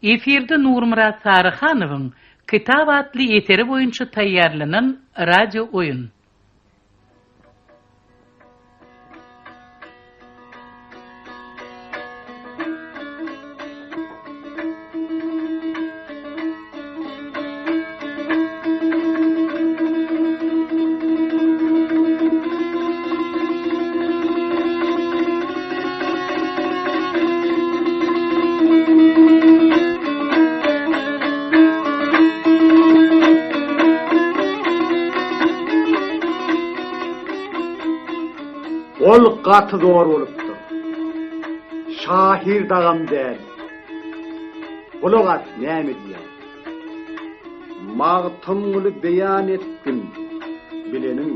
Efirde Nurmyrat Saryhanowyň Kitap atly eseri boýunça taýýarlanan radio oýun. Ol gaty zor bolupdyr. Şahyr dagam däl. Gulak as näme diýýär. Magtymguly beýan etgin bileniň,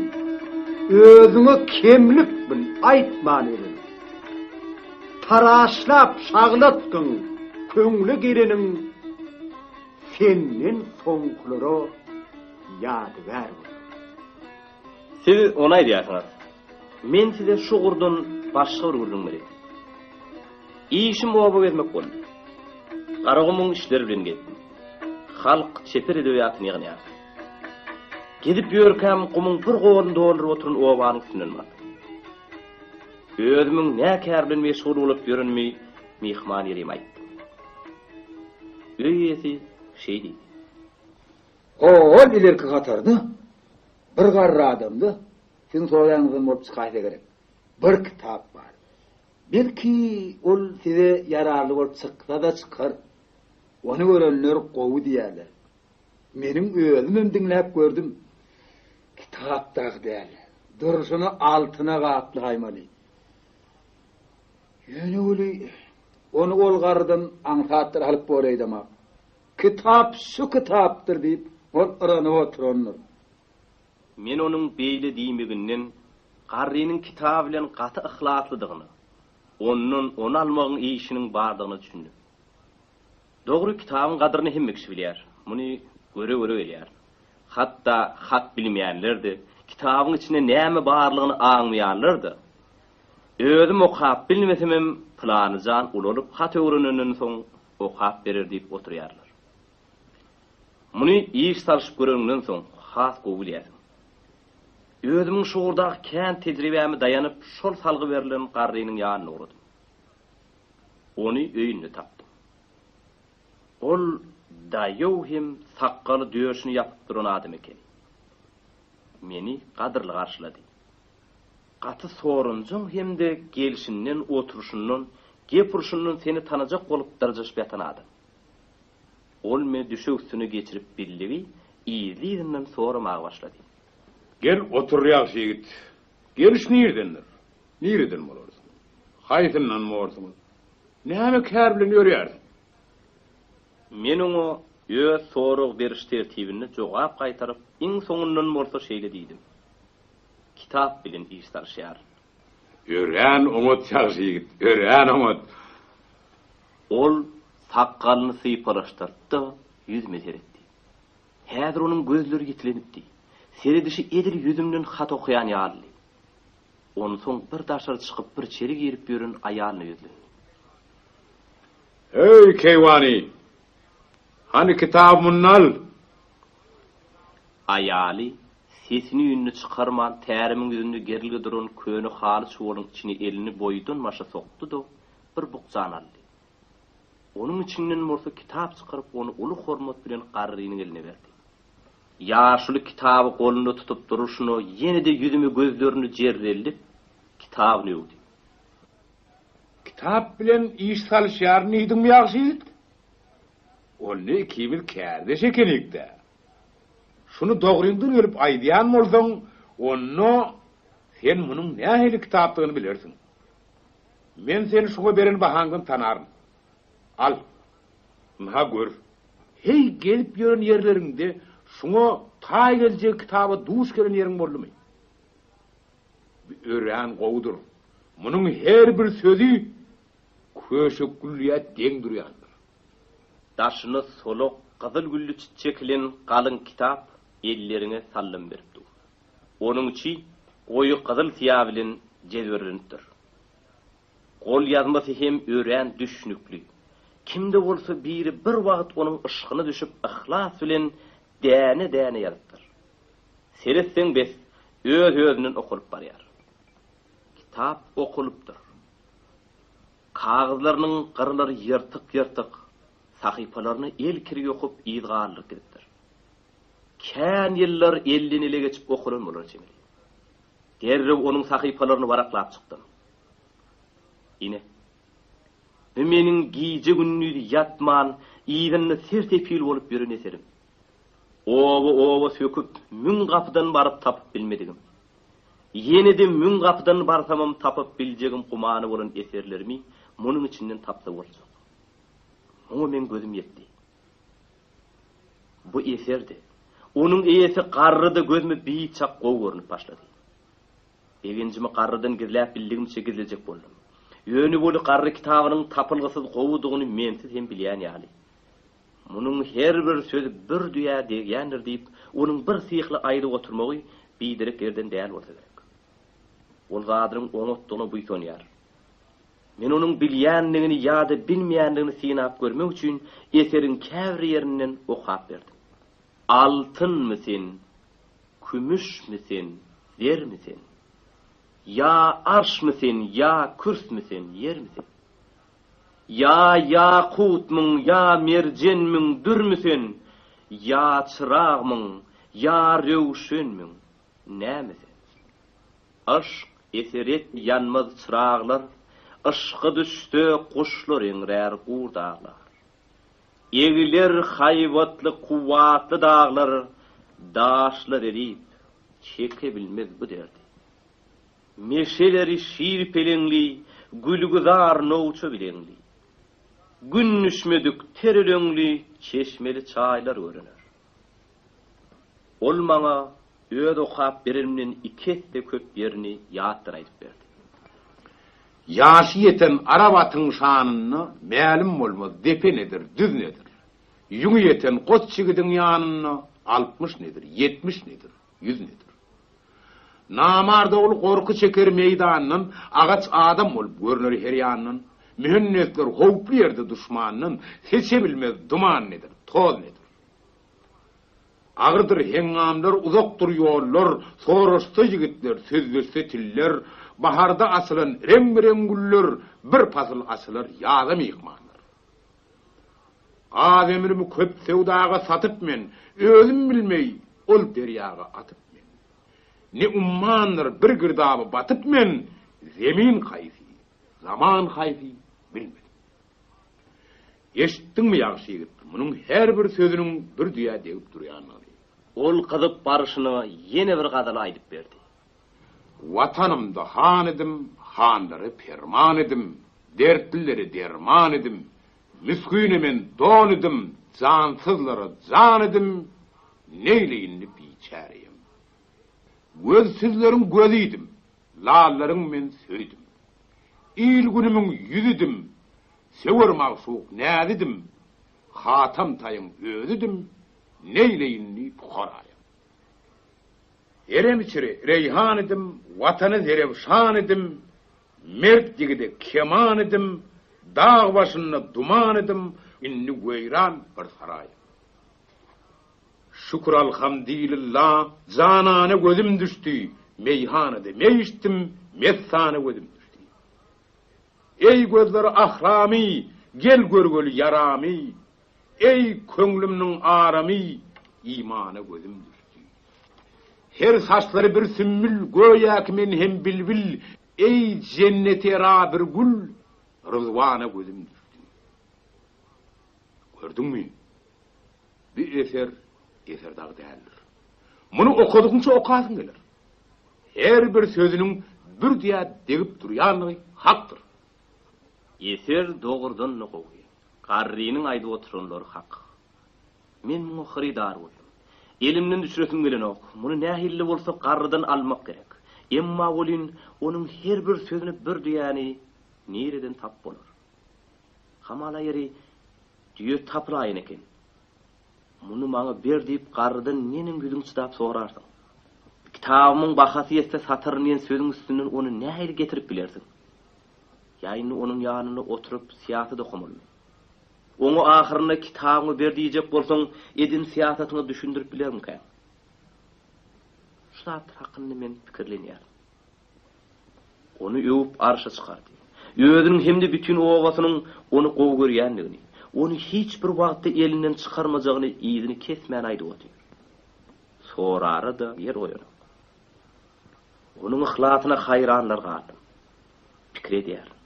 Özüňe kemlik bil, aýtman öleniň. Taraşlap şaglatgyn köňle geleniň, Senden soňkulara ýadygär bolar. Siz ony aýdýarsyňyz. Men size şu ugurdan başga bir gürrüň bereýin. Işim oba gezmek boldy. Garagumuň işleri bilen gezdim. Halk çeper edebiýatyny ýygnaýardy. Gezip ýörkäm gumuň bir goluny dolduryp oturan obanyň üstünden bardym. Özümiň nä kär bilen meşgul bolup ýörenimi myhman ýerime aýtdym. Öý eýesi şeý diýdi. Ho-ol ilerki hatarda bir garry adamda siziň soraýanyňyzdan bolup çykaýsa gerek, bir kitap bar. Belki, ol size ýararly bolup çyksa-da çykar. Ony görenler gowy diýýärler. Meniň özümem diňläp gördüm. Kitap dagy däl, durşuna altyna gaplaýmaly. Ýöne weli, ony ol garrydan aňsatdyr alyp bolaýdamak. Kitap şu kitapdyr diýip, ol yranyp oturandyr. Men onuň beýle diýmeginden garrynyň kitap bilen gaty yhlaslydygyna, ondan ony almagyň işiniň bardygyna düşündim. Dogry, kitabyň gadyryny hemme kişi bilýär. Muny göre-göre gelýär. Hatda hat bilmeýänler-de, kitabyň içinde näme barlygyny aňmaýanlar-da, Özüm okap bilmesemem, pylany jan ulalyp hat öwrenenden soň okap berer diýip oturýarlar. Muny iş salşyp göreniňden soň has gowy bilýärsiň. Özümiň şu ugurdaky kän tejribäme daýanyp şol salgy berlen garrynyň ýanyna ugradym. Ony öýünde tapdym. Ol daýaw hem sakgaly döşüni ýapyp duran adam ekeni. Meni gadyrly garşylady. Gaty sorunjaň hem-de gelşinden, oturyşyndan, gep urşundan seni tanajak bolup dyrjaşyp ýatan adam. Ol meni düşek üstüne geçirip bildigi, yzly-yzyndan soramaga başlady. Gel, otur, ýagşy ýigit. Geliş nirdendir? Nireden bolarsyň? Haýsyndan borsuňyz? Näme kär bilen ýörýärsiň? Men oňa öz sorag beriş tertibinde jogap gaýtaryp, iň soňundan bolsa şeýle diýdim. Kitap bilen iş salyşýaryn. Örän oňat, ýagşy ýigit, örän oňat. Ol sakgalyny sypalaşdyrdy-da, ýüzüme seretdi. Häzir onuň gözleri ýitilenipdi. Seredişi edil ýüzümden hat okaýan ýalydy. Onsoň bir daşary çykyp, bir içeri girip ýören aýalyna ýüzlendi. Heý, keýwany! Hany kitaby munda al! Aýaly sesini-üýnüni çykarman tärimiň ýüzünde gerilgi duran köne haly çuwalyň içine elini boýdan-başa sokdy-da, bir bukjany aldy. Onuň içinden bolsa kitap çykaryp, ony uly hormat bilen garrynyň eline berdi. Ýaşuly kitaby golunda tutup durşuna ýene-de ýüzüme gözlerini jerreldip, kitabyny öwdi. Kitap bilen iş salyşýaryn diýdiňmi, ýagşy ýigit? Onda ikimiz kärdeş ekenik-dä. Şuny dogryňdan gelip aýdýan bolsaň, onda sen munuň nähili kitapdygyny bilersiň. Men seni şuňa beren bahaňdan tanaryn. Al, ynha gör. Heý, gezip ýören ýerleriňde şuňa taý geljek kitaba duş gelen ýeriň boldumy? Bu örän gowudyr. Munuň her bir sözi köşek güllüýä deň durýandyr. Daşyna solak gyzyl gülli çit çekilen galyň kitap elleriňe sallym berip dur. Onuň içi goýy gyzyl syýa bilen jezwerlenipdir. Golýazmasy hem örän düşnükli. Kim-de bolsa biri bir wagt onuň yşkyna düşüp yhlas bilen däne-däne ýazypdyr. Seretseň bes, öz-özünden okalyp barýar. Kitap okalypdyr. Kagyzlarynyň gyralary ýyrtyk-ýyrtyk, sahypalaryna el kiri ýokup yz galdyryp gidipdir. Kän ýyllar elden-ele geçip okalan bolara çemeli. Derrew onuň sahypalaryny waraklap çykdym. Ine, bu meniň gije-gündiz ýatman, yzynda ser-sepil bolup ýören eserim. Oba-oba söküp, müň gapydan baryp tapyp bilmedigim. Ýene-de müň gapydan barsamam tapyp biljegim gumany bolan eserlerimi munuň içinden tapsa boljak. Muňa meň gözüm ýetdi. Bu eser-de, onuň eýesi garry-da gözüme biçak gowy görnüp başlady. Begenjimi garrydan gizläp bildigimçe gizlejek boldum. Ýöne weli garry kitabynyň tapylgysyz gowudygyny mensiz hem bilýän ýaly. Munuň her bir sözi bir düýä degýändir diýip, onuň bir syhly aýdyp oturmagy biderek ýerden däl bolsa gerek. Ol zadynyň oňatdygyna buýsanýar. Men onuň bilýändigini ýa-da bilmeýändigini synap görmek üçin eseriň käbir ýerinden okap berdim. Altynmy sen, kümüşmi sen, zermi sen? Ýa arşmy sen, ýa kürsmi sen, ýermi sen? Ýa ýakutmyň, ýa merjenmiň, dürmi sen? Ýa çyragmyň, ýa röwşenmiň, näme sen? Yşk eser et ýanmaz çyraglar, Yşka düşse guşlar eňrär gurt aglar. Egiler haýbatly kuwwatly daglar, Daşlar erip, çeke bilmez bu derdi. Meşeleri şir-peleňli, Gülgüzar nowça bileňli. Gün düşmedik ter öleňli Çeşmeli çaýlar görüner. Ol maňa öz okap berenimden iki esse köp ýerini ýatdan aýdyp berdi. Ýaşy ýeten arap atyň şanynda Mälim bolmaz depe nedir, düz nedir. Ýüňi ýeten goç ýigidiň ýanynda 60 nedir, 70 nedir, ýüz nedir. Namart ogly gorky çeker meýdandan, Agaç adam bolup görner her ýandan. Mühennesler howply ýerde duşmandan, Seçe bilmez duman nedir, toz nedir. Agyrdyr heňňamlar, uzakdyr ýollar, Soraşsa ýigitler, sözleşse tiller, Baharda açylan reňbe-reň güller, Bir pasyl açylar ýaza myhmanlar. Az ömrümi köp söwdaga satyp men, Özüm bilmeý, ol derýaga atyp men. Ne ummandyr bir girdaba batyp men, Zemin haýsy, zaman haýsy, bilmedim. Eşitdiňmi, ýagşy ýigit, munuň her bir sözüniň bir düýä degip durýandygyny. Ol gyzyp barşyna ýene bir gazal aýdyp berdi. Watanymda han idim, hanlara perman idim, dertlilere derman idim, misgine men don idim, jansyzlara jan idim, neýle indi biçäreýem. Gözsüzleriň gözi idim, lallaryň men söýdüm. Il-günümiň ýüzüdim, söwer magşuk näzidim, Hatam Taýyň özüdim, neýle indi pukaraýam. Erem içre reýhan idim, Watana zerewşan idim, Mert ýigide keman idim, Dag başynda duman idim, Indi weýran bir saraýam. Şükür alhamdililla, janana gözüm düşdi, Meýhanada meý içdim, messana gözüm düşdi. Eý gözleri ahramy, gel görgeli ýaramy, Eý köňlümniň aramy, imana gözüm düşdi. Her saçlary bir sümmül, göýäki men hem bilbil, Eý jenneti era bir gül, ryzwana gözüm düşdi. Gördüňmi? Bu eser eser dagy däldir. Muny okadygyňça okasyň geler. Her bir sözüniň bir düýä degip durýanlygy hakdyr. Eser dogrudan-da gowy. Garrynyň aýdyp oturanlary hak. Men muňa hyrydar boldum. Elimden düşüresim gelenok. Muny nähili-de bolsa garrydan almak gerek. Emma welin onuň her bir sözüne bir düýäni nireden tapyp bolar? Hamala ýeri düýe tapylaýan eken. Muny maňa ber diýip garrydan neneň ýüzüň çydap sorarsyň? Kitabymyň bahasy ýetse sataryn diýen sözüň üstünden ony nähili getirip bilersiň? Ýa indi onuň ýanynda oturyp syýasat okamalymy? Oňa ahyrynda kitabyňy ber diýjek bolsaň, eden syýasatyňy düşündirip bilermikäň? Şu zatlar hakynda men pikirlenýärin. Ony öwüp arşa çykardy. Özüniň hem-de bütin obasynyň ony gowy görýändigini, ony hiç bir wagtda elinden çykarmajagyny yzyny kesmän aýdyp otyr. Sorara-da ýer goýanok. Onuň yhlasyna haýranlar galdym. Pikir edýärin.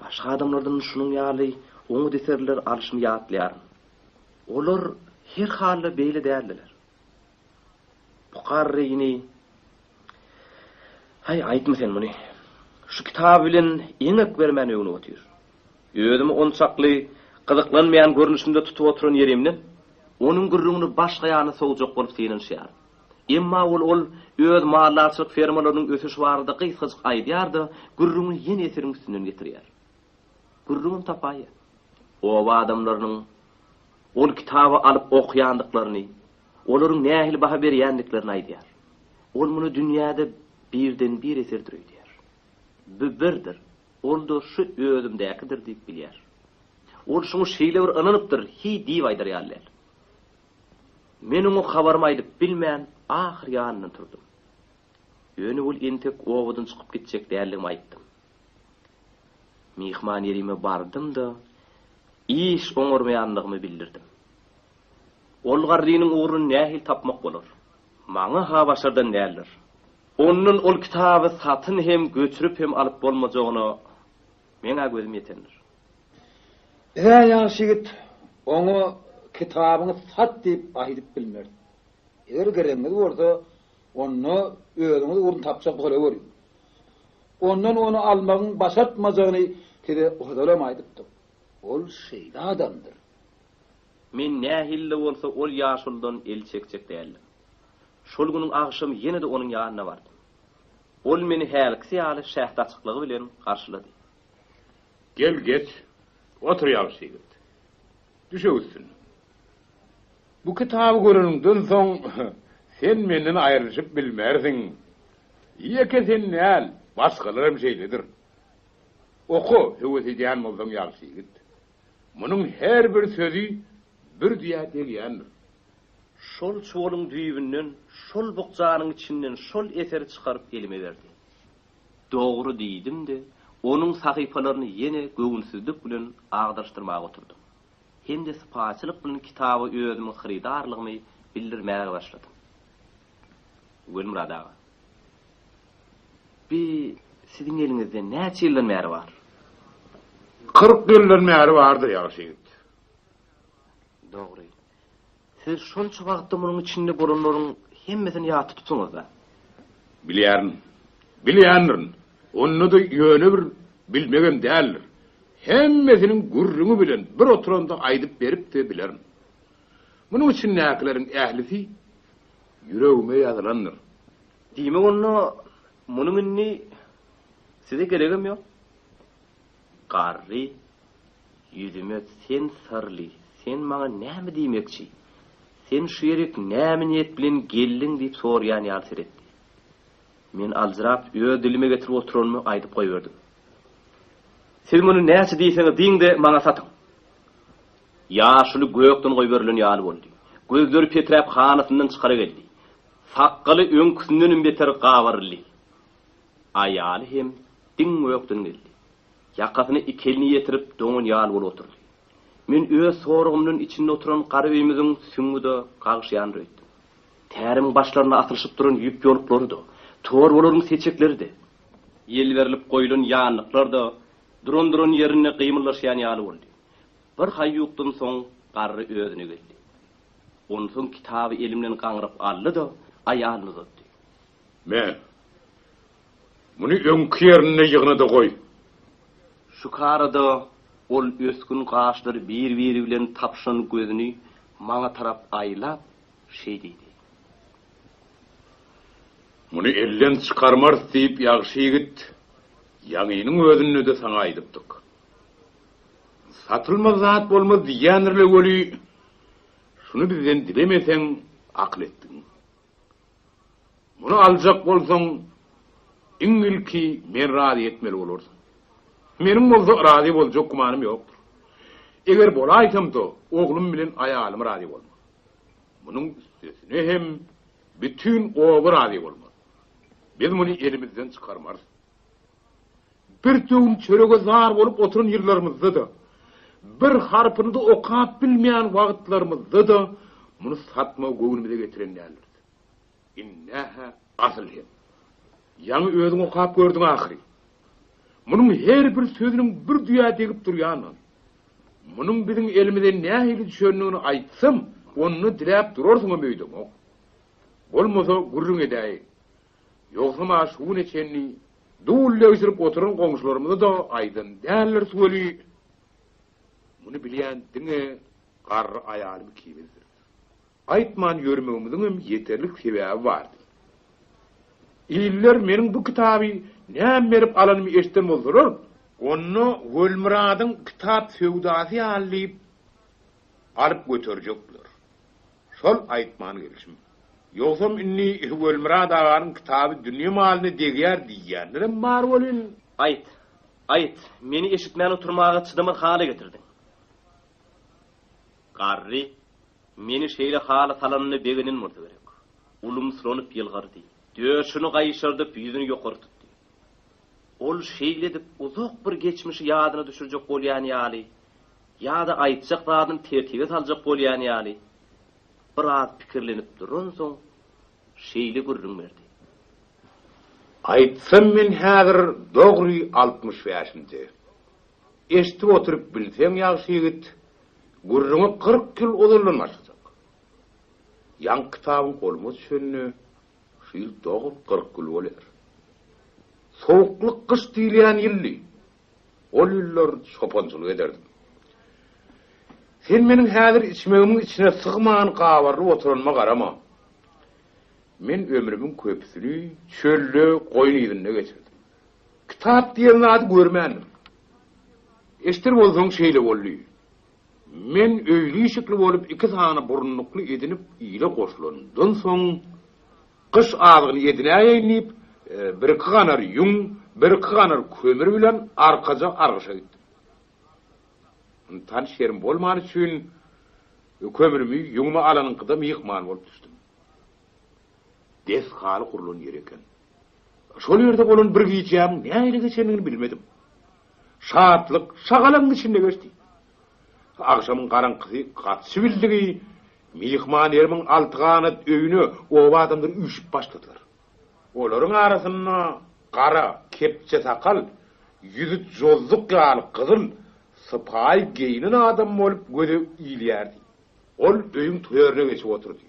Başga adamlardan şunuň ýaly oňat eserler alşymy ýatlaýaryn. Olar her halda beýle däldiler. Bu garryny Haý, aýtma sen muny. Şu kitaby bilen eňek bermän öwnüp otyr. Özümi onçakly gyzyklanmaýan görnüşimde tutup oturan ýerimden, onuň gürrüňini başga ýana sowjak bolup synanyşýaryn. Emma ol ol öz maldarçylyk fermalarynyň ösüşi barada gysgajyk aýdýar-da, gürrüňini ýene eseriň üstünden getirýär. Gürrüňem tapaýýar. Oba adamlarynyň ol kitaby alyp okaýandyklaryny, olaryň nähili baha berýändiklerini aýdýar. Ol muny dünýäde birden-bir eserdir öýdýär. Bu birdir, ol-da şu özümdäkidir diýip bilýär. Ol şuňa şeýle bir ynanypdyr, hiý diýip aýdar ýaly däl. Men oňa habarymy aýdyp bilmän, ahyr ýanyndan turdum. Ýöne ol entek obadan çykyp gitjek däldigimi aýtdym. Myhman ýerime bardym-da, iş oňarmaýanlygymy bildirdim. Ol garrynyň ugruny nähili tapmak bolar? Maňa-ha başardan däldir. Ondan ol kitaby satyn hem, göçürip hem alyp bolmajagyna meň-ä gözüm ýetendir. Biz-ä ýagşy ýigit, oňa kitabyňy sat diýip aýdyp bilmeris. Eger geregiňiz bolsa, onda özüňiz ugruny tapjak bolaweriň. Ondan ony almagyň başartmajagyny size ozalam aýdypdyk. Ol şeýle adamdyr. Men nähili-de bolsa ol ýaşuludan el çekjek däldim. Şol günüň agşamy ýene-de onuň ýanyna bardym. Ol meni hälkisi ýaly şähdaçyklygy bilen garşylady. Gel, geç. Otur ýagşy ýigit. Düşek üstünde. Bu kitaby göreniňden soň, sen menden aýrylyşyp bilmersiň. Ýeke sen däl, başgalar hem şeýledir. Oka, höwes edýän bolsaň ýagşy ýigit. Munuň her bir sözi bir düýä degýändir. Şol çuwalyň düýbünden, şol bukjanyň içinden şol eseri çykaryp elime berdi. Dogry diýdim-de, onuň sahypalaryny ýene göwünsizlik bilen agdaryşdyrmaga oturdym. Hem-de sypaýyçylyk bilen kitaba özümiň hyrydarlygymy bildirmäge başladym. Welmyrat aga, bi siziň eliňizde näçe ýyldan bäri bar? 40 ýyldan bäri bardyr, ýagşy ýigit. Dogry. Siz şonça wagtda munuň içinde bolanlaryň hemmesini ýat tutupsyňyz-da? Bilýärin. Bilýändirin. Onda-da ýöne bir bilmegem däldir. Hemmesiniň gürrüňi bilen bir oturanda aýdyp berip-de bilerin. Munuň içindäkileriň ählisi ýüregime ýazylandyr. Diýmek onda munuň indi size geregem ýok? Garry ýüzüme sen syrly, sen maňa näme diýmekçi? Sen şu ýerik näme niýet bilen geldiň diýip soraýan ýaly seretdi. Men aljyrap öz dilime getirip oturanymy aýdyp goýberdim. Siz muny näçe diýseňiz diýiň-de maňa satyň. Ýaşuly gökden goýberilen ýaly boldy. Gözleri peträp hanasyndan çykara geldi. Sakgaly öňküsindenem beter gabaryldy. Aýaly hem diň gökden geldi. Ýakasyna iki elini ýetirip doňan ýaly bolup oturdy. Men öz soragymdan içinde oturan gara öýümiziň süňňi-de gagşaýandyr öýtdüm. Tärimiň başlarynda asylyşyp duran ýüp ýoluklary-da, torbalaryň seçekleri-de, ýel berlip goýlan ýanlyklar-da duran-duran ýerinde gymyldaşýan ýaly boldy. Bir haýukdan soň garry özüne geldi. Onsoň kitaby elimden gaňryp aldy-da, aýalyna uzatdy. Me, muny öňki ýerinde ýygna-da goý. Şu karada ol ösgün gaşlary bir-biri bilen tapyşan gözüni maňa tarap aýlap, şeý diýdi. Muny elden çykarmarys diýip, ýagşy ýigit, ýaňynyň özünde-de saňa aýdypdyk. Satylmaz zat bolmaz diýýändir-le weli, şuny bizden dilemeseň, akyl etdigiň. Muny aljak bolsaň, iň ilki meni razy etmeli bolarsyň. Meniň bolsa razy boljak gümanym ýokdur. Eger bolaýsam-da, oglum bilen aýalym razy bolmaz. Munuň üstesine hem bütin oba razy bolmaz. Biz muny elimizden çykarmarys. Bir döwüm çörege zar bolup oturan ýyllarymyzda-da, bir harpyny-da okap bilmeýän wagtlarymyzda-da muny satmagy göwnümize getiren däldiris. Indi-hä asyl hem. Ýaňy özüň okap gördüň ahyry. Munuň her bir sözüniň bir düýä degip durýandygyny, munuň biziň elimize nähili düşendigini aýtsam, onda diläp durarsyňam öýdemok. Bolmasa gürrüň edäýeýin. Ýogsam-a şu güne çenli dul degşirip oturan goňşularymyza-da aýdan däldiris weli, muny bilýän diňe garry aýalym ikimizdiris. Aýtman ýörmegimiziňem ýeterlik sebäbi bardy. Iller meniň bu kitaby näme berip alanymy eşiden bolsalar, onda Welmyradyň kitap söwdasy ýaly diýip alyp göterjekler. Şol aýtman gelşim. Ýogsam indi Welmyrat aganyň kitaby dünýe malyna degýär diýýänlerem bar welin. Aýt, aýt, meni eşitmän oturmaga çydamaz hala getirdiň. Garry meni şeýle hala salanyna begenen bolsa gerek. Ulumsyranyp ýylgyrdy. Döşüni gaýşardyp, ýüzüni ýokary tutdy. Ol şeýle edip uzak bir geçmişi ýadyna düşürjek bolýan ýaly, ýa-da aýtjak zadyny tertibe saljak bolýan ýaly, biraz pikirlenip duransoň, şeýle gürrüň berdi. Aýtsam men häzir dogry 60 bäşimde. Eşidip oturyp bilseň ýagşy ýigit, gürrüňi 40 ýyl ozaldan başlajak. Ýaňky kitabyň goluma düşenine şu ýyl dogry 40 ýyl bolýar. Sowuklyk gyş diýilýän ýyldy. Ol ýyllar çopançylyk ederdim. Sen meniň häzir içmegimiň içine sygman gabarylyp oturanyma garama. Men ömrümiň köpüsini çölde goýun yzynda geçirdim. Kitap diýen zady görmändim. Eşder bolsaň şeýle boldy. Men öýli-işikli bolup iki sany burunlukly edinip ile goşulanymdan soň, gyş azygyny edinäýeýin diýip, birki ganar ýüň, birki ganar kömür bilen arkaja argyşa gitdim. Tanyş ýerim bolmany üçin kömrümi, ýüňümi alanyňkyda myhman bolup düşdüm. Desgaly gurlan ýer eken. Şol ýerde bolan bir gijämiň nähili geçendigini bilmedim. Şatlyk, şagalaň içinde geçdi. Agşamyň garaňkysy gatyşybildigi, myhman ýerimiň altyganat öýüne oba adamlary üýşüp başladylar. Olaryň arasynda gara, kepje sakal, ýüzi jozzuk ýaly gyzyl, sypaýy geýnen adam bolup göze ilýärdi. Ol öýüň törüne geçip oturdy.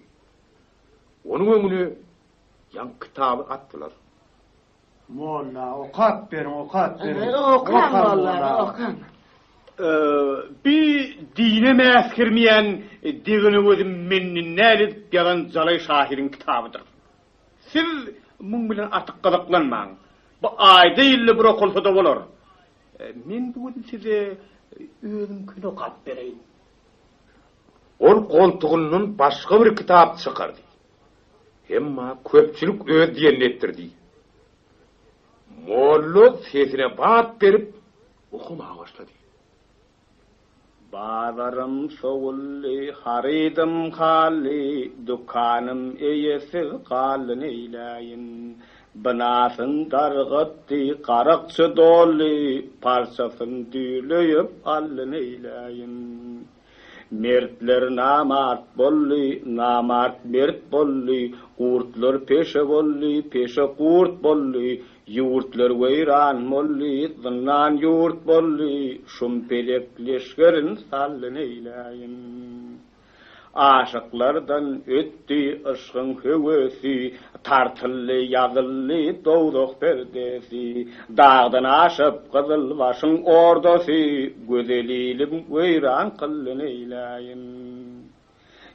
Onuň öňüne ýaňky kitaby atdylar. Molla, okap beriň, okap beriň. Okaň, molla, okaň. Bi dine mäsgirmeýän degene gözi menden näl edip ýazan jalaý şahyryň kitabydyr. Siz muň bilen artyk gyzyklanmaň. Bu aýda-ýylda bir okalsa-da bolar. Men bu gün size özümkini okap bereýin. Ol goltugyndan başga bir kitap çykardy. Emma köpçülik öz diýenini etdirdi. Molla sesine bat berip okamaga başlady. Bazarym sowuldy, harydym galdy, Dükanym eýesiz galdy neýläýin. Binasyn dargatdy, garakçy doldy, Parçasyn düýrleýip aldy neýläýin. Mertler namart boldy, namart mert boldy, Gurtlar peşe boldy, peşe gurt boldy, Ýurtlar weýran boldy, zyndan ýurt boldy, Şum pelek leşgerin saldy neýläýin. Aşyklardan ötdi yşgyň höwesi, Tartyldy, ýazyldy dowzah perdesi. Dagdan aşyp gyzylbaşyň ordasy, Gözel ilim weýran kyldy neýläýin.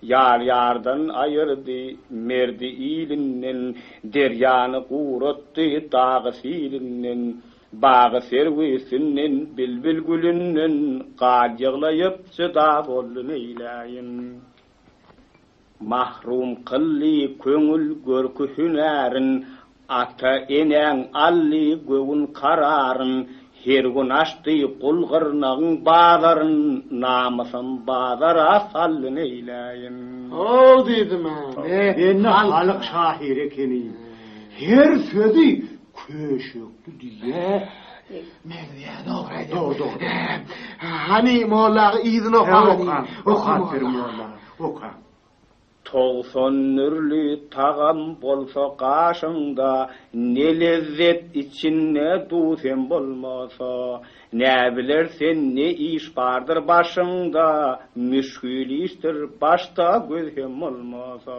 Ýar-ýardan aýyrdy, merdi ilinden, Derýany guratdy, dagy silinden. Bagy serwisinden, bilbil gülünden, Gal ýyglaýyp jyda boldy neýläýin. Mahrum kyldy köňül görki hünärin, Ata-enäň aldy göwün kararyn. Her gün açdy gul gyrnagyň bazaryn, Namysym bazara saldy neýläýin. How diýdim-ä. Bende halyk şahyry ekeni. Her sözi köşekli diýýä. Meňzeýä dogry aýdýaň. Dogry dogry. Hany molla aga yzyny oka. Oka oka molla oka. 90 dürli tagam bolsa gaşyňda, Ne lezzet içinde duz hem bolmasa. Näbiler sen ne iş bardyr başyňda, Müşgil işdir başda göz hem bolmasa.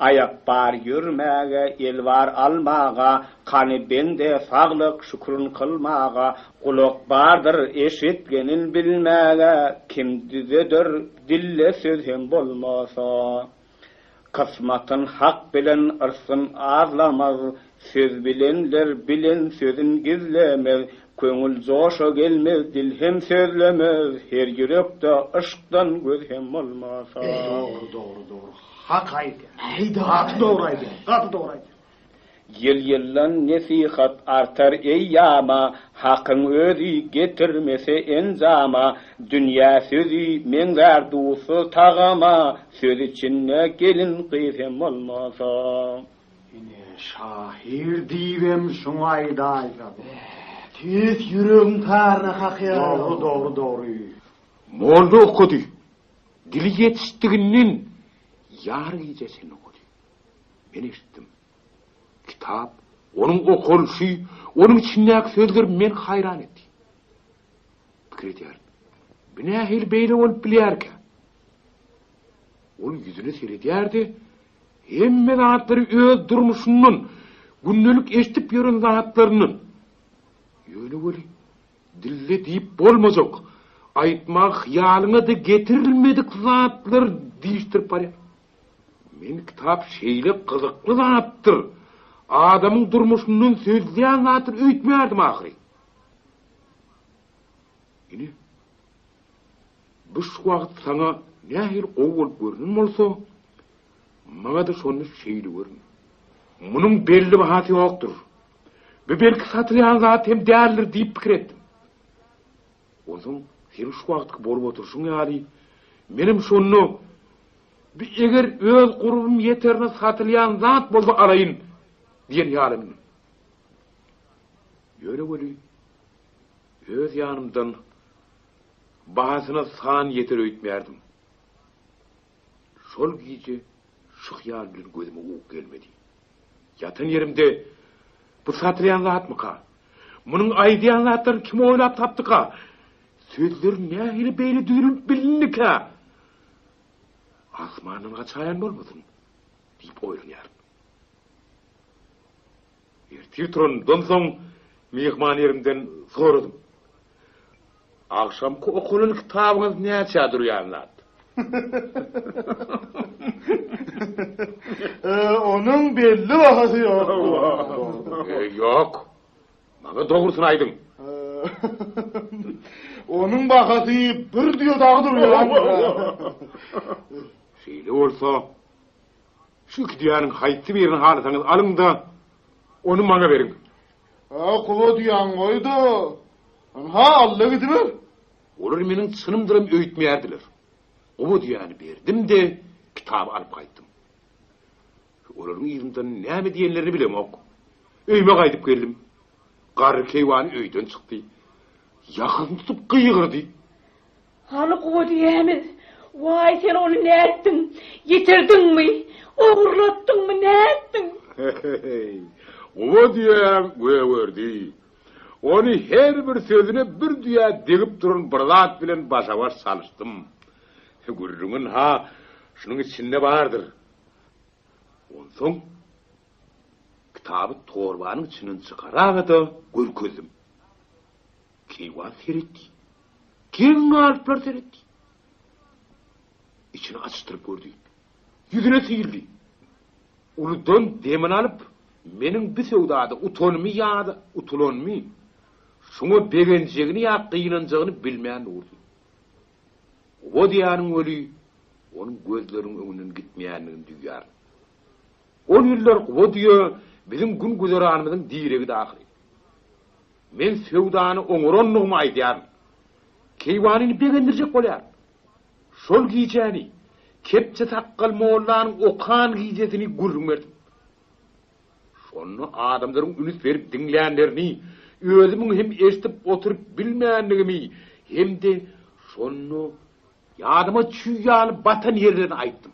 Aýak bar ýörmäge, el bar almaga, Kany bende saglyk şükrin kylmaga, Gulak bardyr eşitgenin bilmäge, Kim düzeder dilde söz hem bolmasa. Kysmatyn Hak bilen yrsgyn azlamaz, Söz bilenler bilen sözün gizlemez, Köňül joşa gelmez dil hem sözlemez, Her ýürekde yşkdan göz hem bolmasa. Dogry dogry dogry hak aýdýar. Gaty dogry aýdýar. Gaty dogry aýdýar. Ýyl-ýyldan nesihat artar eýýama, Hakyň özi getirmese enjama, Dünýä sözi meňzär duzsuz tagama, Söz içinde gelin-gyz hem bolmasa. Ine, şahyr diýibem şuňa aýdaýsa. Tüýs ýüregiň taryna kakýar. Dogry, dogry, dogry. Molla okady. Dili ýetişdiginden ýary gijä çenli okady. Men eşitdim. Kitap, onuň okalyşy, onuň içindäki sözler meni haýran etdi. Pikir edýärin, bu nähili beýle bolup bilýärkä? Ol ýüzüne seredýärdi, hemme zatlary öz durmuşyndan, gündelik eşidip ýören zatlaryndan. Ýöne weli, dilde diýip bolmajak, aýtmagy hyýalyňa-da getirilmedik zatlar diýişdirip barýar. Men kitap şeýle gyzykly zatdyr, adamyň durmuşyndan sözleýän zatdyr öýtmeýärdim ahyry. Ine, bu şu wagt saňa nähili gowy bolup görnen bolsa, maňa-da şonda şeýle göründi. Munuň belli bahasy ýokdur. Bu belki satylýan zat hem däldir diýip pikir etdim. Onsoň seniň şu wagtky bolup oturyşyň ýaly, menem şonda Bi eger öz gurbum ýeterine satylýan zat bolsa alaýyn diýen ýaly mündim. Ýöne weli öz ýanymdan bahasyna san ýeter öýtmärdim. Şol gije şu hyýal bilen gözüme uky gelmedi. Ýatan ýerimde Bu satylýan zatmyka? Munuň aýdýan zatlaryny kim oýlap tapdyka? Sözler nähili beýle düzülip bilindikä? Asmandan gaçaýan bolmasyn diýip oýlanýaryn. Ertir turanymdan soň myhman ýerimden soradym. Agşamky okalan kitabyňyz näçä durýan zat? Onuň belli bahasy ýok. Ýok. Maňa dogrusyny aýdyň. Onuň bahasy bir düýe dagy durýar. Şeýle bolsa, şu iki düýäniň haýsy birini halasaňyz alyň-da, ony maňa beriň. Ha, guba düýäňi goý-da, ynha, al-da gidiber. Olar meniň çynymdyram öýtmeýärdiler. Guba düýäni berdim-de, kitaby alyp gaýtdym. Olaryň yzyndan näme diýenlerini bilemok. Öýüme gaýdyp geldim. Garry keýwany öýden çykdy. Ýakasyny tutup gygyrdy. Hany guba düýämiz? Waý, sen ony nätdiň? Ýitirdiňmi? Ogurlatdyňmy, nätdiň? Heý, guba düýäm gögerdi. Ony her bir sözüne bir düýä degip duran bir zat bilen başa-baş salyşdym. Gürrüň ynha, şunuň içinde bardyr. Onsoň kitaby torbanyň içinden çykaraga-da görkezdim. Keýwan seretdi. Geň galyplar seretdi. Içini açdyryp gördi. Ýüzüne syldy. Uludan demini alyp, meniň bu söwdada utanymy ýa-da utulanymy, şuňa begenjegini ýa gynanjagyny bilmän durdy. Guba diýýäniň weli onuň gözleriniň öňünden gitmeýändigini duýýaryn. Ol ýyllar guba düýe biziň gün-güzeranymyzyň diregidi ahyry. Men söwdany oňarandygymy aýdýaryn. Keýwanyny begendirjek bolýaryn. Şol gijäni, kepje sakgal mollanyň okan gijesini gürrüň berdim. Şonda adamlaryň üns berip diňlänlerini, özümiň hem eşidip oturyp bilmändigimi hem-de şonda ýadyma çüý ýaly batan ýerlerini aýtdym.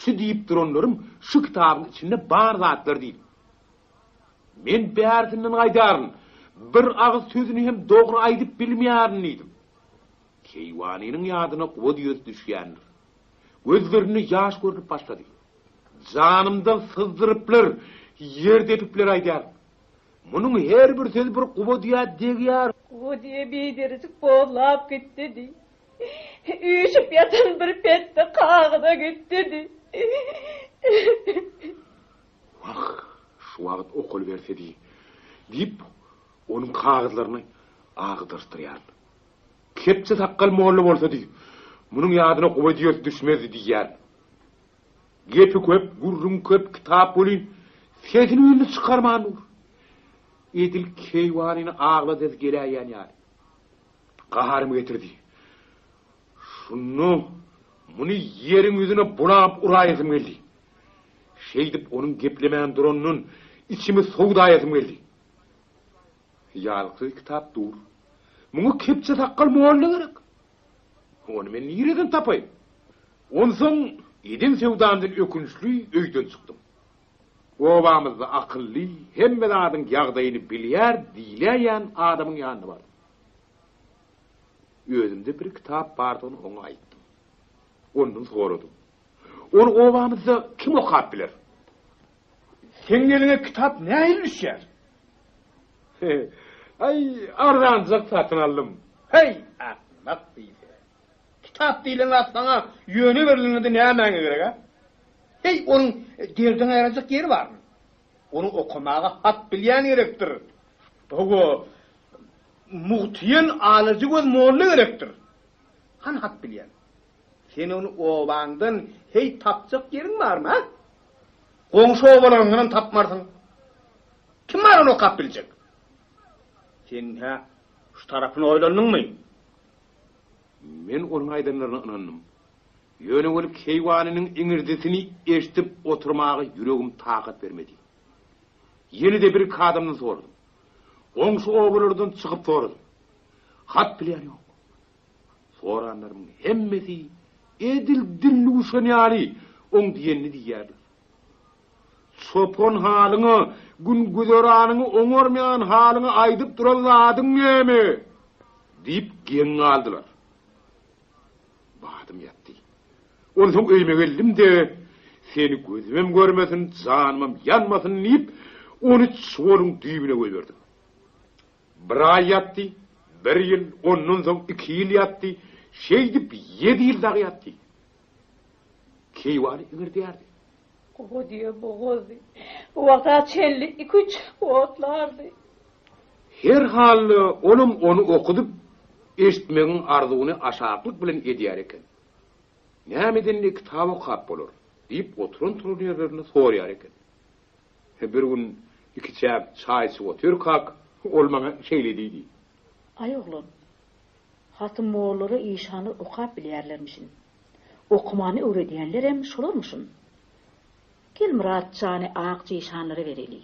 Şu diýip duranlarym şu kitabyň içinde bar zatlar diýdim. Men bärsinden gaýdaryn, bir agyz sözüni hem dogry aýdyp bilmeýärin diýdim. Keýwanynyň ýadyna guba düýesi düşýändir. Gözlerinde ýaş görnüp başlady. Janymdan syzdyryplar, ýer depipler aýdýar. Munuň her bir sözi bir guba düýä degýär. Guba düýe biderejik bozlap gitdi diý. Üýşüp ýatan bir petde kagyza gitdi diý. Wah, şu wagt okalybersedi, diýip, onuň kagyzlaryny agdaryşdyrýaryn. Kepje sakgal molla bolsady, munuň ýadyna guba düýesi düşmezdi diýýärin. Gepi köp, gürrüňi köp kitap welin, sesini-üýnüni çykarman dur. Edil keýwanyny agladasy geläýýän ýaly. Gaharymy getirdi. Şunda muny ýeriň ýüzüne bulap uraýasym geldi. Şeýdip onuň geplemän duranyndan içimi sowdaýasym geldi. Ýazyksyz kitap dur. Muňa kepje sakgal molla gerek. Ony men nireden tapaýyn? Onsoň eden söwdamdan ökünçli öýden çykdym. Obamyzda akylly, hemme zadyň ýagdaýyny bilýär diýläýýän adamyň ýanyna bardym. Özümde bir kitap bardygyny oňa aýtdym. Ondan soradym. Ony obamyzda kim okap biler? Seň eliňe kitap nähili düşýär? Aý, arzanjak satyn aldym. Heý, akmak diýse. Kitap diýlen zat saňa ýöne berilende nämäňe gerek-ä? Heý, onuň derdiňi aýyrjak ýeri barmy? Ony okamaga hat bilýän gerekdir. Hawa, mugtyýen alyjy göz molla gerekdir. Hany hat bilýän? Sen ony obaňdan heý tapjak ýeriň barmy, a? Goňşy obalaryňdanam tapmarsyň. Kim bar ony okap biljek? Sen-hä şu tarapyny oýlandyňmy? Men onuň aýdanlaryna ynandym. Ýöne weli keýwanynyň iňirdisini eşidip oturmaga ýüregim takat bermedi. Ýene-de bir-iki adamdan soradym. Goňşy obalardan çykyp soradym. Hat bilýän ýok. Soranlarymyň hemmesi edil dillüwşen ýaly oň diýenini diýýärler. Çopan halyňa, gün-güzeranyňy oňarmaýan halyňa aýdyp duran zadyň näme? diýip geň galdylar. Badym ýatdy. Onsoň öýüme geldim-de, seni gözümem görmesin, janymam ýanmasyn diýip, ony çuwalyň düýbüne goýberdim. Bir aý ýatdy, bir ýyl, ondan soň iki ýyl ýatdy, şeýdip ýedi ýyl dagy ýatdy. Keýwany iňirdýärdi. Gowy diýe bogazdy. Bu wagta çenli iki-üç otlardy. Her halda olam ony okudyp eşitmegiň arzuwyny aşaklyk bilen edýär eken. Näme edende kitap okap bolar? diýip oturan-turan ýerlerinde soraýar eken. Bir gün ikiçäk çaý içip otyrkak, ol maňa şeýle diýdi. Aý oglan, Hatym mollary işanlar okap bilýärlermişin. Okumany öwredýänlerem şolarmyşyn. Gel Myrat jany Akja işanlara bereli.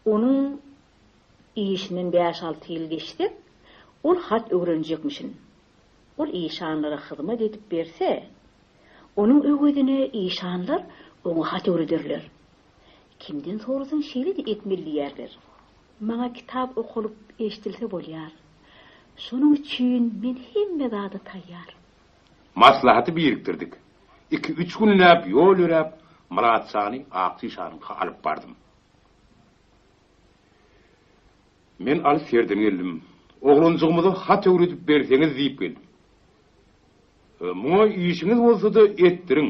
Onuň işinden bäş-alty ýyl geçsek, ol hat öwrenjekmişin. Ol işanlara hyzmat edip berse, onuň öwezine işanlar oňa hat öwrederler. Kimden sorasaň şeýle-de etmeli diýerler. Maňa kitap okalyp eşidilse bolýar. Şonuň üçin men hemme zada taýýar. Maslahaty birikdirdik. Iki-üç günläp ýol ýöräp, Myrat jany Akja işanyňka alyp bardym. Men alys ýerden geldim. Oglanjygymyza hat öwredip berseňiz diýip geldim. Muňa işiňiz bolsa-da etdiriň.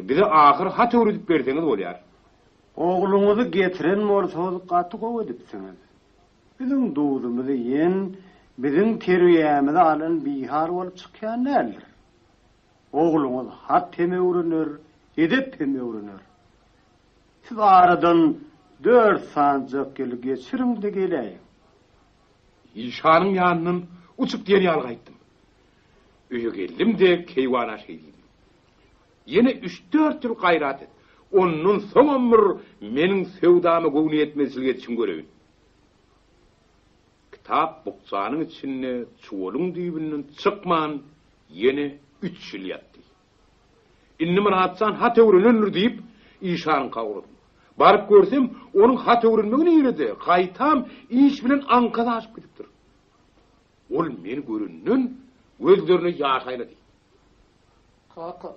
Bize ahyr hat öwredip berseňiz bolýar. Ogluňyzy getiren bolsaňyz gaty gowy edipsiňiz. Biziň duzumyzy iýen, biziň terbiýämizi alan bihal bolup çykýan däldir. Ogluňyz hat hem öwrener, edep hem öwrener. Siz aradan dört sanjak ýyl geçiriň-de geläýiň. Işanyň ýanyndan uçup diýen ýaly gaýtdym. Öýe geldim-de, keýwana şeý diýdim. Ýene üç-dört ýyl gaýrat et. Ondan soňam bir meniň söwdama göwnüýetmezçilik edişiňi göreýin. Kitap bukjanyň içinde çuwalyň düýbünden çykman ýene üç ýyl ýatdy. Indi Myratjan hat öwrenendir diýip, işanyňka ugradym. Baryp görsem, onuň hat öwrenmegi nirede, gaýtam iş bilen aňkasy aşyp gidipdir. Ol meni görenden gözlerine ýaş aýlady. Kaka,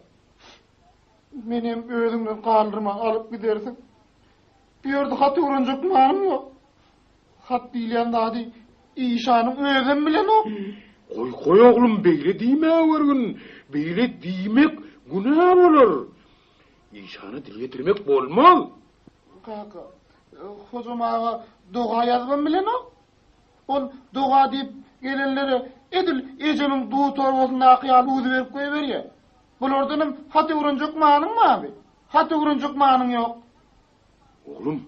menem özüňden galdyrman alyp gidersiň. Bu ýerde hat öwrenjek manym ýok. Hat diýilýän zady işanyň özem bilenok. Goý, goý oglum, beýle diýmäwergin. Beýle diýmek günä bolar. Işana dil ýetirmek bolmaz. Kaka, Hojam aga doga ýazybam bilenok. Ol doga diýip gelenlere edil ejemiň duz torbasyndaky ýaly duzy berip goýberýär. Bulardanam hat öwrenjek manyň barmy? Hat öwrenjek manyň ýok. Oglum,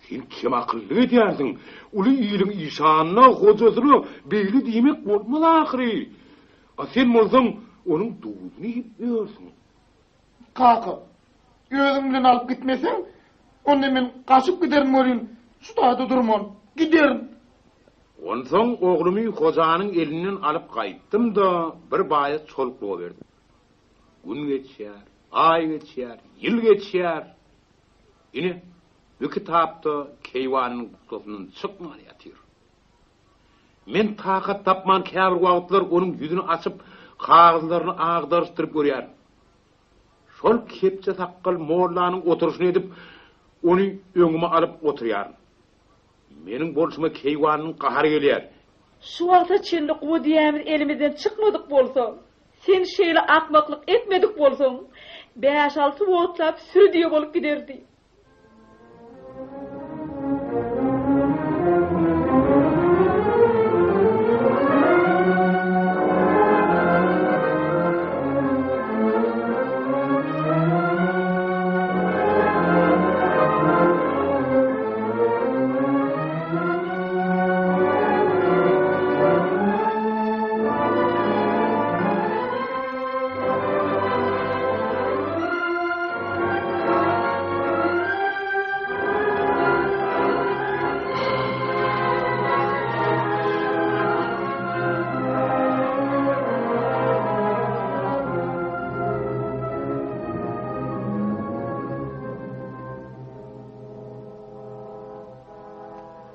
sen kemakyllyk edýärsiň. Uly iliň işanyna, hojasyna beýle diýmek bolmaz ahyry. A sen bolsaň, onuň duzuny iýip ýörsüň. Kaka, özüň bilen alyp gitmeseň, onda men gaçyp giderin welin, şu taýda durman, giderin. Onsoň oglumy hojanyň elinden alyp gaýtdym-da, bir baýa çoluklyga berdim. Gün geçýär, aý geçýär, ýyl geçýär. Ine, bu kitap-da keýwanynyň bukjasyndan çykman ýatyr. Men takat tapman käbir wagtlar onuň ýüzüni açyp, kagyzlaryny agdaryşdyryp görýärin. Şol kepje sakgal mollanyň oturyşyny edip, ony öňüme alyp oturýaryn. Meniň bolşuma keýwanynyň gahary gelýär. Şu wagta çenli gowy diýämiz elimizden çykmadyk bolsa, sen şeýle akmaklyk etmedik bolsaň, bäş-alty otlap süri düýe bolup giderdi.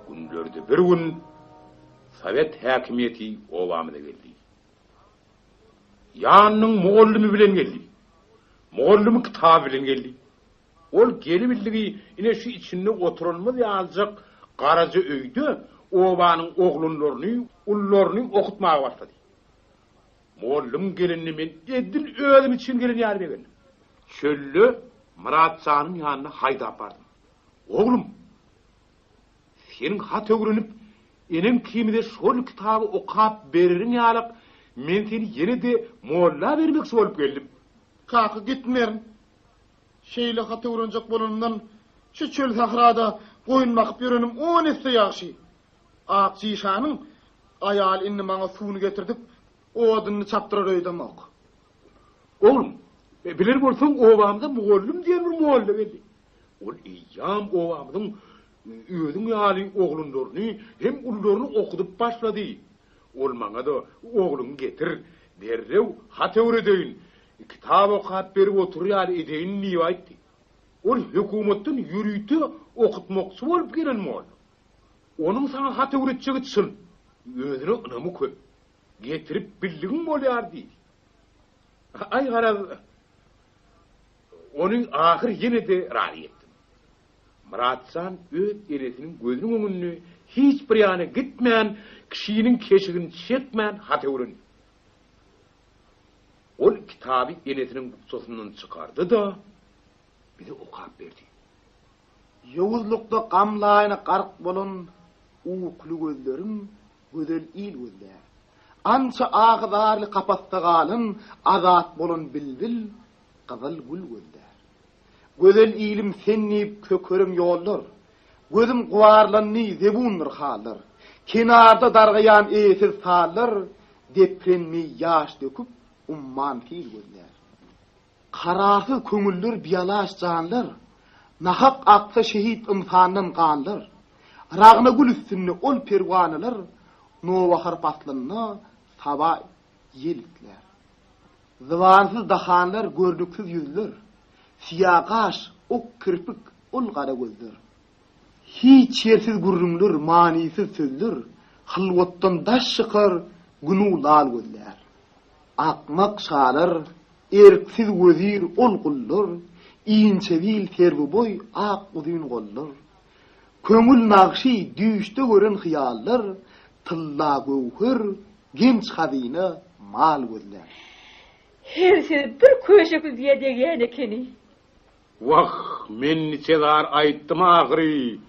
Günlerde bir gün sowet häkimiýeti obamyza geldi. Ýanynyň mugallymy bilen geldi. Mugallymy kitaby bilen geldi. Ol gelibildigi ine şu içinde oturanymyz ýalyjak garaja öýde obanyň oglanlaryny, ulularyny okutmaga başlady. Mugallym gelende men edil özüm üçin gelen ýaly begendim. Çölde Myrat janyň ýanyna haýdap bardym. Oglum, seniň hat öwrenip, eneň ikimize şol kitaby okap bereriň ýalak, men seni ýene-de molla bermekçi bolup geldim. Kaka, gitmerin. Şeýle hat öwrenjek bolanymdan şu çöl-sährada goýun bakyp ýörenim on esse ýagşy. Akjyşanyň aýaly indi maňa suwuny getirdip, odunyny çapdyrar öýdemok. Oglum, biler bolsaň, obamyza mugallym diýen bir molla geldi. Ol eýýäm obamyzyň özüň ýaly oglanlaryny hem ulularyny okudyp başlady. Ol maňa-da ogluňy getir, derrew hat öwredeýin, kitap okap berip oturar ýaly edeýin diýip aýtdy. Ol hökümetden ýörite okutmakçy bolup gelen molla. Onuň saňa hat öwretjegi çyn. Özüne ynamy köp. Getirip bildigiň bolýar diýdi. Aý garaz, ony ahyr ýene-de razy etdim. Myratjan öz enesiniň gözüniň öňünde hiç bir ýana gitmän, kişiniň keşigini çekmän hat öwrendi. Ol kitaby enesiniň bukjasyndan çykardy-da, bize okap berdi. Ýowuzlykda gam laýyna gark bolan Ukuly gözlerim gözel il gözlär. Ança ahy-zarly kapasda galan Azat bolan bilbil gyzyl gül gözlär. Gözel ilim sen diýip kökerim ýollar, Gözüm gubarlandy zebundyr hallar. Kenarda dargaýan eýesiz sallar Deprenmeý ýaş döküp, umman sil gözlär. Kararsyz köňüller bialaç janlar, Nahak aksa şehit ynsandan ganlar. Ragna gül üstünde ol perwanalar Nowbahar paslynda saba ýel islär. Zybansyz dahanlar görnüksiz ýüzler, Syýa gaş, ok kirpik, ol gara gözler. Hiç ýersiz gürrüňler, manysyz sözler, Hylwatdan daş çykar, günu lal gözlär. Akmak şalar, erksiz wezir ol gullar, Inçe bil, serwiboý, ak uzyn gollar. Köňül nagşy, düýşde gören hyýallar, Tylla göwher, genç hazyna, mal gözlär. Her söz bir köşekli diýä degýän ekeni. Wah, men niçe zar aýtdym ahyry.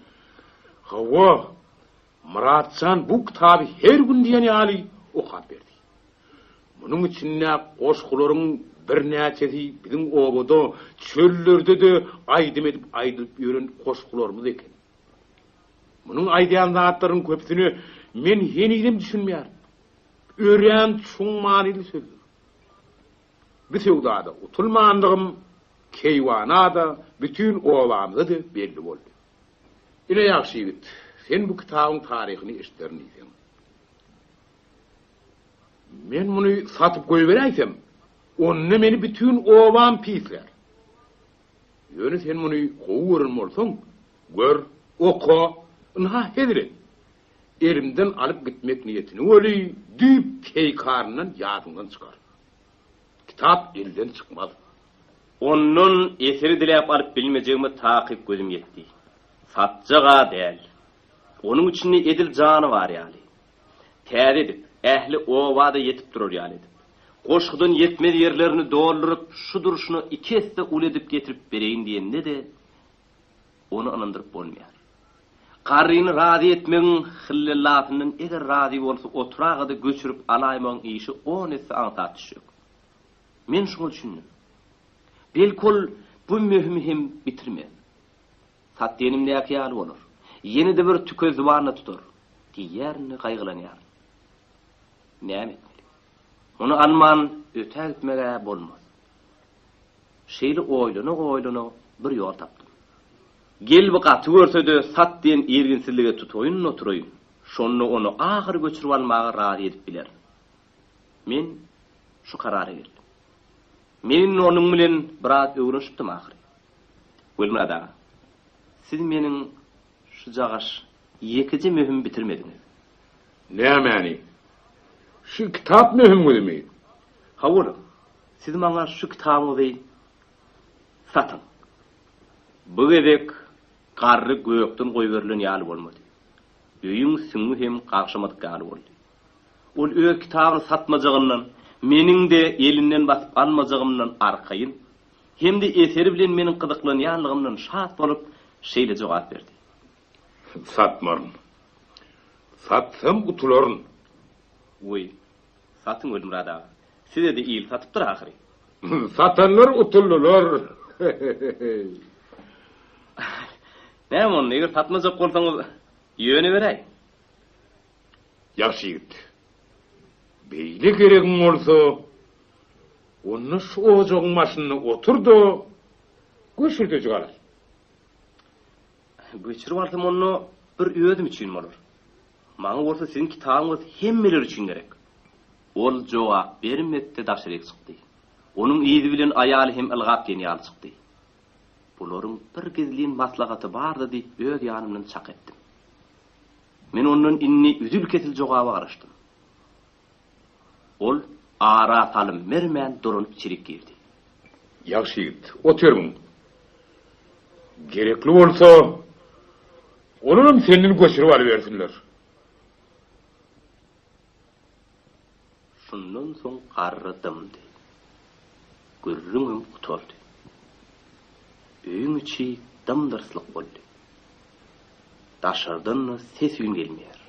Hawa, Myratjan bu kitaby her gün diýen ýaly okap berdi. Munuň içinde goşgularyň birnäçesi biziň obada, çöllerde-de aýdym edip aýdylyp ýören goşgularymyz eken. Munuň aýdýan zatlarynyň köpüsine men henizem düşünmeýärin. Örän çuň manyly sözler. Bu söwdada utulmandygym keýwana-da, bütin obamyza-da belli boldy. Ine, ýagşy ýigit, sen bu kitabyň taryhyny eşiderin diýseň. Men muny satyp goýberäýsem, onda meni bütin obam pislär. Ýöne sen muny gowy gören bolsaň, gör, oka, ynha hezil et. Elimden alyp gitmek niýetini weli düýp teýkaryndan ýadyňdan çykar. Kitap elden çykmaz. Ondan eseri diläp alyp bilmejegime takyk gözüm ýetdi. Satjag-a däl. Onuň içinde edil jany bar ýaly. Täze edip, ähli oba-da ýetip durar ýaly edip. Goşgudan ýetmez ýerlerini dolduryp, şu durşuna iki esse uly edip getirip bereýin diýende-de, ony ynandyryp bolmaýar. Garryny razy etmegiň hyllelasyndan eger razy bolsa oturaga-da göçürip alaýmagyň işi on esse aňsat düşjek. Men şuňa düşündim. Belki ol bu möhümi hem bitirmez. Sat diýenimdäki ýaly bolar. Ýene-de bir tüke zybanyna tutar. Diýýärin-de gaýgylanýaryn. Näme etmeli? Muny alman ötä gitmeg-ä bolmaz. Şeýle oýlana-oýlana bir ýol tapdym. Gel bu gaty görse-de sat diýen irginsizlige tutaýyn-da oturaýyn. Şonda ony ahyry göçürip almaga razy edip bilerin. Men şu karara geldim. Men indi onuň bilen biraz öwrenişipdim ahyry. Welmyrat aga, siz meniň şujagaş ýekeje möhümi bitirmediňiz. Nämäni? Şu kitap möhümiňizmi? Hawa-la, siz maňa şu kitabyňyzy satyň. Bu gezek garry gökden goýberilen ýaly bolmady. Öýüň süňňi hem gagşamadyk ýaly boldy. Ol öz kitabyny satmajagyndan, meniň-de elinden basyp almajagymdan arkaýyn, hem-de eseri bilen meniň gyzyklanýanlygymdan şat bolup, şeýle jogap berdi. Satmaryn. Satsam utularyn. Wiý, satyň Welmyrat aga. Size-de il satypdyr ahyry. Satanlar utuldylar. Näme onda, eger satmajak bolsaňyz, ýöne beräý. Ýagşy ýigit, beýle geregiň bolsa, onda şu ojagyň başynda otur-da, göçürdejik alaý. Göçürip alsam onda bir özüm üçin bolar. Maňa bolsa siziň kitabyňyz hemmeler üçin gerek. Ol jogap bermedi-de daşaryk çykdy. Onuň yzy bilen aýaly hem ylgap diýen ýaly çykdy. Bularyň bir gizlin maslahaty bar-da diýip öz ýanymdan çak etdim. Men ondan indi üzül-kesil jogaba garaşdym. Ol ara salym bermän dolanyp içerik girdi. Ýagşy ýigit, oturgyn. Gerekli bolsa, olaram senden göçürip alybersinler. Şundan soň garry dymdy. Gürrüňem gutardy. Öýüň içi dym-dyrslyk boldy. Daşardan-da ses-üýn gelmeýär.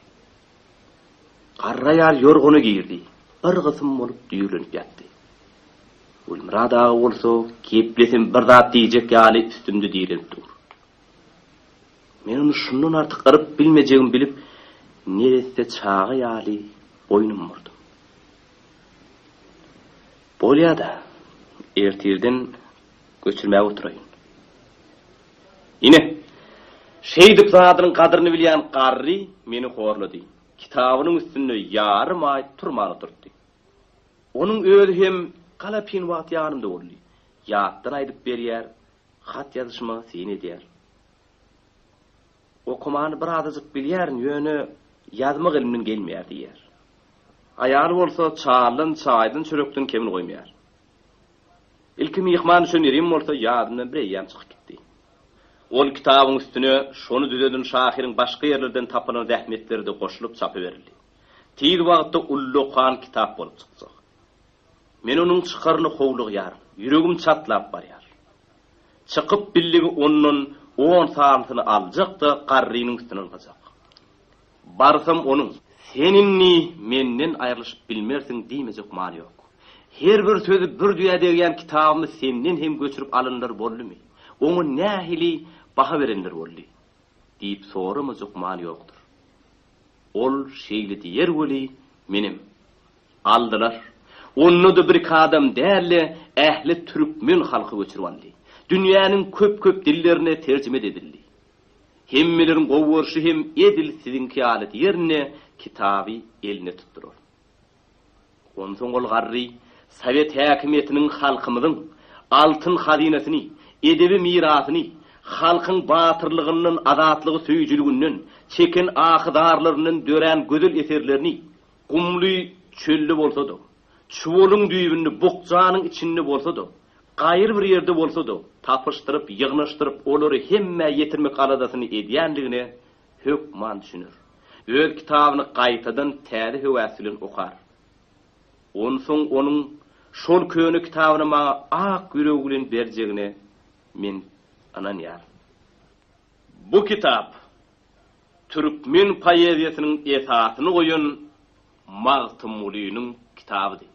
Garry aýal ýorgana girdi, bir gysym bolup düýrlenip ýatdy. Gulmyrat aga bolsa geplesem bir zat diýjek ýaly üstümde direnip dur. Men ony şundan artyk yryp bilmejegimi bilip, Neresse çaga ýaly boýnum burdum. Bolýa-da, ertirden göçürmäge oturaýyn. Ine, şeýdip zadynyň gadyryny bilýän garry meni horlady. Kitabynyň üstünde ýarym aý turman oturtdy. Onuň özi hem galapyn wagt ýanymda boldy. Ýatdan aýdyp berýär, hat ýazyşyma syn edýär. Okamany birazajyk bilýärin, ýöne ýazmak elimden gelmeýär diýýär. Aýaly bolsa çaldan, çaýdan, çörekden kemini goýmaýar. Ilki myhman düşen ýerim bolsa ýadymdan bir eýýäm çykyp gitdi. Ol kitabyň üstüne şony düzeden şahyryň başga ýerlerden tapylan zähmetleri-de goşulyp çapa berildi. Tiz wagtda ullakan kitap bolup çykjak. Men onuň çykaryna howlugýaryn. Ýüregim çatlap barýar. Çykyp bildigi ondan on sanysyny aljak-da garrynyň üstüne ylgajak. Barsam onuň. Sen indi menden aýrylyşyp bilmersiň diýmejek many ýok. Her bir sözi bir düýä degýän kitabymy senden hem göçürip alanlar boldumy? Oňa nähili baha berenler boldy? Diýip soramajak many ýokdur. Ol şeýle diýer weli, menem. Aldylar. Onda-da bir-iki adam däl-de, ähli türkmen halky göçürip aldy. Dünýäniň köp-köp dillerine terjime-de edildi. Hemmeleriň gowy görşi hem edil siziňki ýaly diýerinde kitaby eline tutdurar. Onsoň ol garry sowet häkimiýetiniň halkymyzyň altyn hazynasyny, edebi mirasyny, halkyň batyrlygyndan, azatlygy söýüjiliginden, çeken ahy-zarlaryndan dörän gözel eserlerini gumly çölde bolsa-da, çuwalyň düýbünde, bukjanyň içinde bolsa-da, gaýry bir ýerde bolsa-da, tapyşdyryp, ýygnaşdyryp, olary hemmä ýetirmek aladasyny edýändigine hökman düşüner. Öz kitabyny gaýtadan täze höwes bilen okar. Onsoň onuň şol köne kitabyny maňa ak ýüregi bilen berjegine men ynanýaryn. Bu kitap türkmen poeziýasynyň esasyny goýan Magtymgulynyň kitabydy.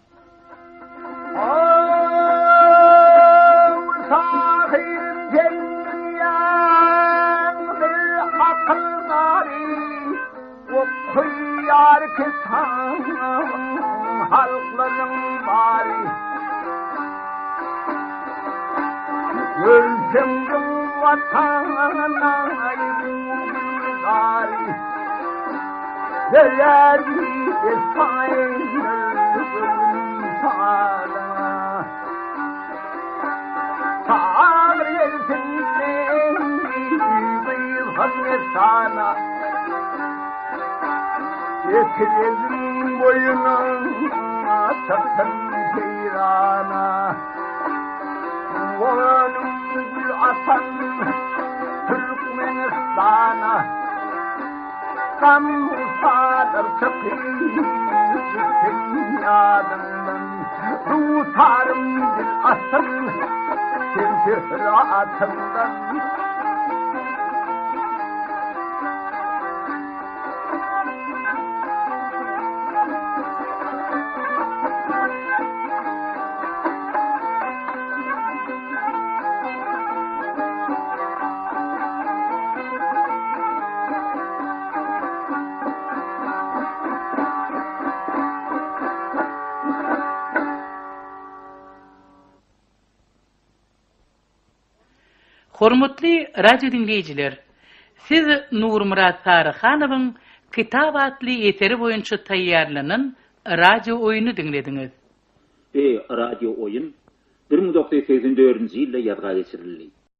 Hormatly radio diňleýjiler, siz Nurmyrat Saryhanowyň Kitap atly eseri boýunça taýýarlanan radio oýuny diňlediňiz. Bu radio oýun 1984-nji ýylda ýazga geçirildi.